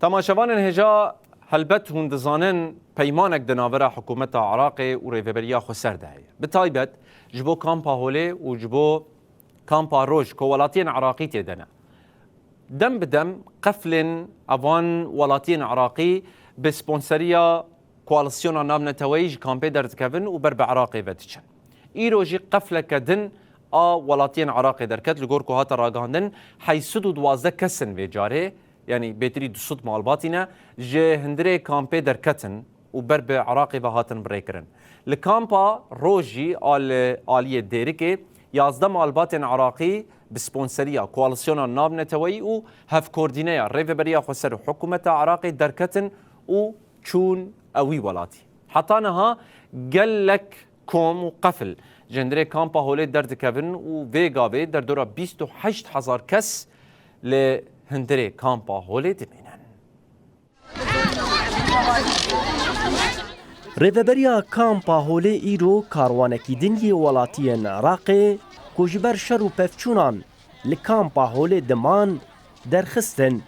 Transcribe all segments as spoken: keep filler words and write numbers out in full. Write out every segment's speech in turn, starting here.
Temaşevanên hêja, helbet hûn dizanin peymanek di navbera hikûmeta Iraqê û Rêveberiya Xweser de heye. Bi taybet ji bo kampa Holê û ji bo kampa Roj ku welatiyên Iraqî tê de ne. Dem bi dem qeflên evan welatiyên Iraqî bi sponseriya koalîsyona navneteweyî ji kampê derdikevin û ber bi Iraqê ve diçin. Îro jî qefleke din a welatiyên Iraqê derket, li gor ku hate ragihandin, heyt sed û duwazdeh kes in vê carê, yanî bêtirî du sed malbatî ne, ji hundirê kampê derketin û ber bi Iraqê ve hatin birêkirin. Li kampa Roj jî a li aliyê Dêrikê yazdeh malbatên Iraqî bi sponseriya Koalîsyona Navneteweyî û hevkordîneya Rêveberiya Xweser û Hikûmeta Iraqê derketin û çûn ew wî welatî. Heta niha gelek kom û qefil ji hundirê kampa Holê derdikevin û vê gavê derdora bîst û heşt hezar kes li hundirê kampa Holê dimînin. Rêveberiya Kampa Holê îro karwanekî din yê welatiyên Iraqê ku ji ber şer û pevçûnan li Kampa Holê diman derxistin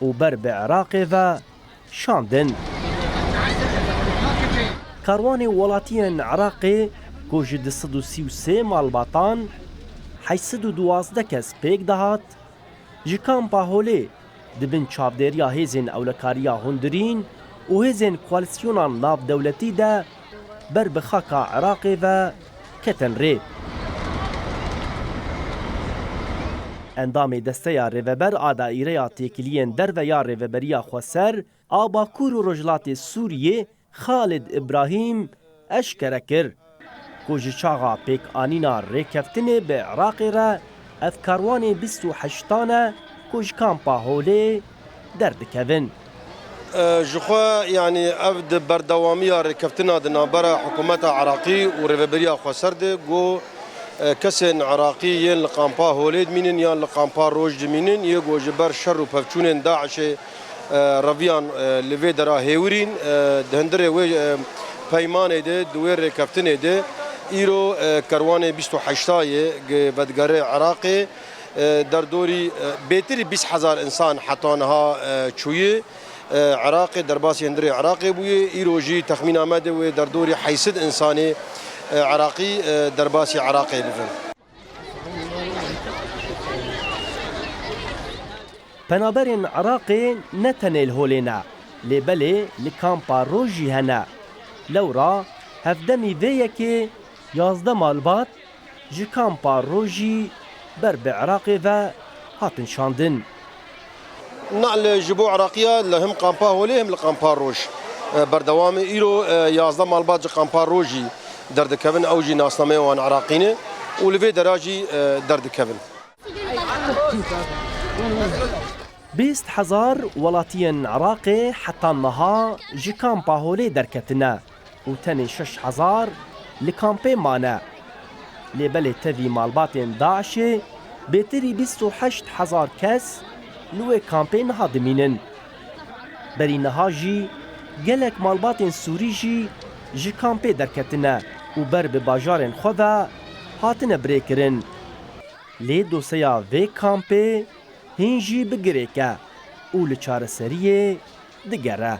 û ber bi Iraqê ve şandin. Karwanê welatiyên Iraqê ku ji du sed û sî û sê malbatan heyt sed û duwazdeh kes pêk dihat, ji Kampa Holê di bin çavdêriya hêzên ewlekariya hundirîn û hêzên koalîsyona navdewletî de ber bi xaka Iraqê ve ketin rê. Endamê Desteya Rêveber a Daîreya Têkiliyên Derve ya Rêveberiya Xweser a Bakur û Rojhilatê Sûriyê Xalid Îbrahîm eşkere kir ku ji çaxa pêkanîna rêkeftinê bi Iraqê re ev karwanê bîst û heştan e ku ji Kampa Holê derdikevin. E, ji xwe, yanî ev di berdewamiya rêkeftina di navbera hikûmeta Iraqî û Rêveberiya Xweser de ku, e, kesên Iraqî yên li Kampa Holê dimînin yan li Kampa Roj dimînin, yê ku ji ber şer û pevçûnên DAIŞê e, reviyan, e, li vê dera hêwirîn, e, di hundirê wê, e, peymanê de, di wê rêkeftinê de, îro, e, kerwanê bîst û heşta yê gi vedigere Iraqê, e, derdorî, e, bêtirî bîst hezar însan heta niha, e, çûyê, e, Iraqê, derbasî hundirê Iraqê bûyê. Îro jî texmîna me de wê derdorî heyt sed însanê, e, Iraqî, e, derbasî Iraqê bibin. Penaberên Iraqê ne tenê li Holê ne, lê belê li Kampa Roj jî hene. Lewra hevdemî vê yekê yazdeh malbat ji Kampa Roj jî ber bi Iraqê ve hatin şandin. Neql ji bo Iraqiya li him Kampa Holê him li Kampa Roj, e, berdewam e. Îro, e, yazdeh malbat ji Kampa Roj jî derdikevin, ew jî nasnameya wan Iraqî ne û li vê dera jî, e, derdikevin. Bîst hezar welatiyên Iraqê heta niha ji Kampa Holê derketine û tenê şeş hezar li kampê mane. Lê belê tevî malbatên DAIŞê bêtirî bîst û heşt hezar kes li wê kampê niha dimînin. Berî niha jî gelek malbatên Sûrî jî ji kampê derketine û ber bi bajarên xwe ve hatine birêkirin. Lê doseya vê kampê hîn jî bi girêk e û li çareseriyê digere.